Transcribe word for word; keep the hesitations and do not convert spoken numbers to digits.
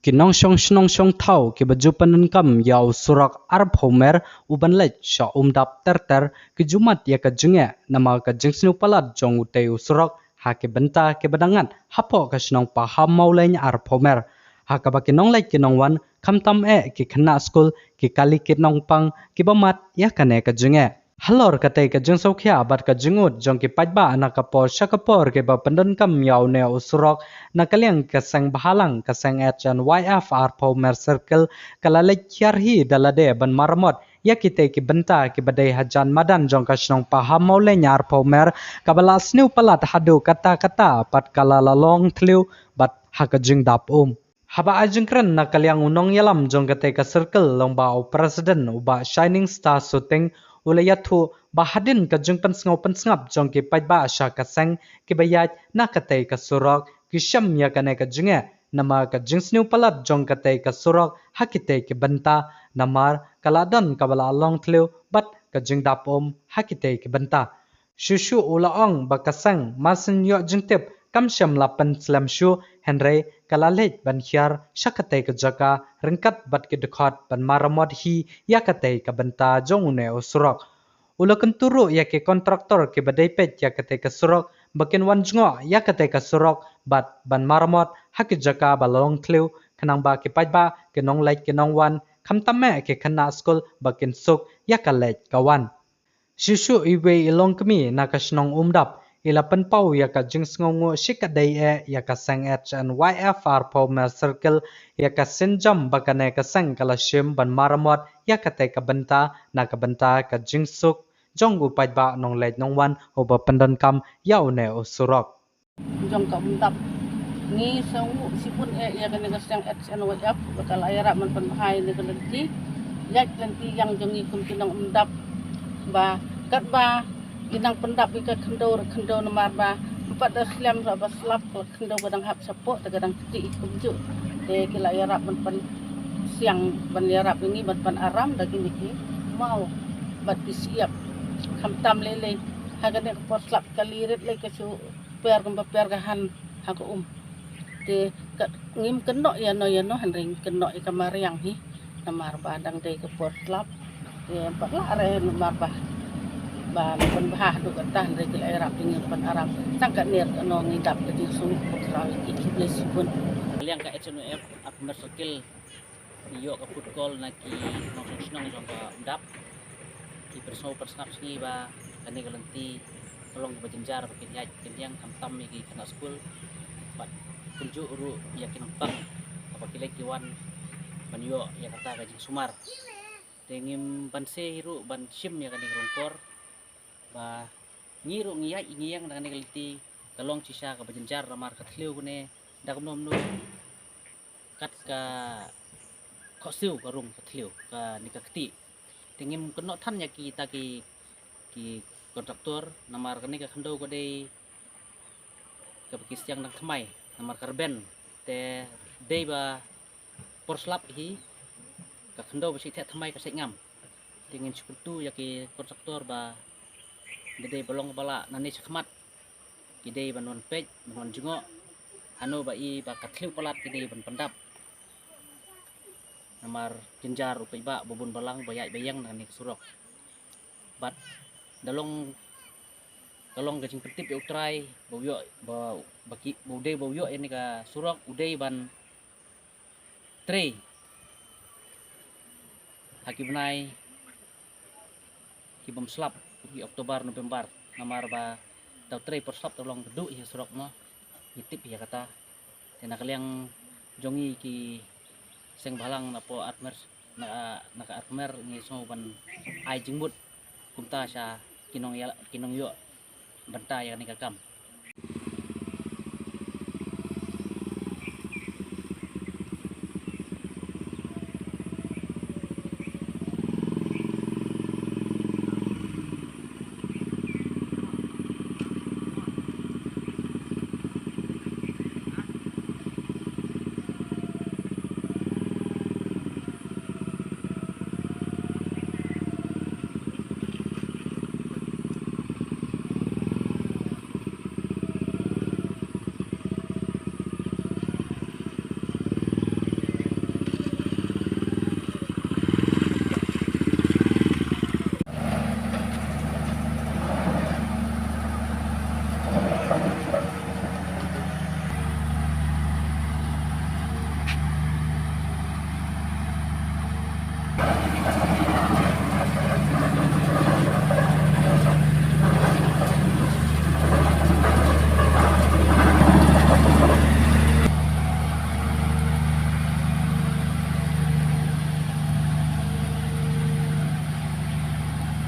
Ki nongshong shnong shong thaw kiba ju pyndonkam ïa u surok arphew mer u ban leit sha Umdap ter ter ki ju mad ïa ka jingeh namar ka jingsniew palat jong utei u surok ha ki bynta kiba dang ngat hapoh ka shnong Pahammawlein arphew mer. Ha kaba ki nongleit ki nongwan khamtam eh ki khynnah skul, ki kali ki nongpang kiba mad ïa kane ka jingeh. Halor katei ka jingsngewkhia bad ka jingud jong ki paidbah na ka por sha ka por kiba pyndonkam ïa une u surok, na ka liang ka seng bhalang ka seng H N Y F arphew mer circle ka la leit hiar hi da lade ban maramot ïa kitei ki bynta kiba dei hajan madan jong ka shnong Pahammawlein arphew mer, kaba la sniew palat haduh katta katta bad ka la la long thliew bad ha ka jingdap um. Haba ai jingkren na ka liang u nongïalam jong katei ka circle long ba u president u Bah Shining Star Suting u la ïathuh ba hadien ka jingpynsngew pynsngap jong ki paidbah sha ka seng kiba ïaid na katei ka surok ki shem ïa kane ka jingeh namar ka jingsniew palat jong katei ka surok ha kitei ki bynta namar ka la don kaba la long thliew bad ka jingdap um ha kitei ki bynta. Shuh shuh u la ong ba ka seng mar syn ïoh jingtip kam shym la pynslem shuh, hynrei ka la leit ban hiar sha katei ka jaka ryngkat bad ki dkhot ban maramot hi ïa katei ka bynta jong une u surok. U la kyntu ruh ïa ki kontraktor kiba dei peit ïa katei ka surok ba kin wan jngoh ïa katei ka surok bad ban maramot ha ki jaka ba la long thliew khnang ba ki paidbah, ki nongleit ki nongwan khamtam eh ki khynnah skul ba kin suk ïa ka leit ka wan. Shuh shuh iwei i longkmie na ka shnong Umdap i la pynpaw ïa ka jingsngewnguh shikatdei eh ïa ka seng H N Y F arphew mer circle ïa ka sienjam ba kane ka seng ka la shim ban maramot ïa katei ka bynta na ka bynta ka jingsuk jong u paidbah nongleit nongwan uba pyndonkam ïa une u surok. Jong ka Umdap. Ngi sngewnguh shibun eh ïa kane ka seng H N Y F ba ka la ïarap ban pynbha ïa kane ka lynti. Ïa ka lynti ïang jong ngi kum ki nong Umdap ba katba ngi nang pyndap ïa ka khyndew re khyndew namar ba ym pat da slem re ba slap ka khyndew ka dang hap shapoh te ka dang ktieh kumjuh. Te ki la ïarap ban pynsiang ban ïarap ïa ngi ban pynaram da kine ki maw bad ki shyiap. Khamtam lei lei ha kane ka por slap ka lirit lei ka shu per kumba per ka han ha ka um. Te ka ngim kynnoh ïano ïano hynrei ngim kynnoh ïa ka mariang hi namar ba dang dei ka por slap. Te pat lah re namar ba ba pynbha haduh katta hynrei ki la ïarap te ngim pynaram. Tang katne re kano ngi dap ka jingsngewnguh, khublei shibun. Ka liang ka H N Y F arphew mer circle. Ngi ïoh ka phone call na ki nongshong shnong jong ka Umdap. Ki pynsngew pynsngap sha ngi ba kane ka lynti ka long kaba jynjar ba kin ïaid kin ïeng khamtam ïa ki khynnah skul bad kumjuh ruh ïa ki nongpang haba ki leit ki wan ban ïoh ïa kata ka jingsumar. Te ngim banse ruh ban shim ïa kane ka longkor ba ngi ruh ngi ïaid ngi ïeng da kane ka lynti ka long shisha kaba jynjar namar ka thliew kane da kumno kumno kat ka khohsiew ka rung ka thliew kane ka kti. Te ngim kynnoh than ïa kita ki ki kontraktor namar kane ka khyndew ka dei kaba ki siang dang thymmai namar ka rben te dei ba por slap hi ka khyndew ba shi theh thymmai ka sait ngam. Te ngin shu kyntu ïa ki kontraktor ba da dei ba long ba lah nangne shakhmat ki dei ban wan peit ban wan jngoh hano ba i ba ka thliew palat ki dei ban pyndap. Namar jynjar u paidbah ba bun balang ba ïaid ba ïeng na kane ka surok. Bad da long ka long ka jingpyntip ïa u Trai ba u ïoh ba ba ki ba u dei ba u ïoh ïa kane ka surok u dei ban trei ha ki bnai ki bym slap, ki October November namar ba da u trei por slap da long ka duh ïa surok mo. Ngi tip ïa kata. Te na ka liang jong ngi ki seng bhalang na po arphew mer na, na ka arphew mer ngi sngew ban ai jingmut kumta sha ki nong ïa ki nong ïoh bynta ïa kane ka kam.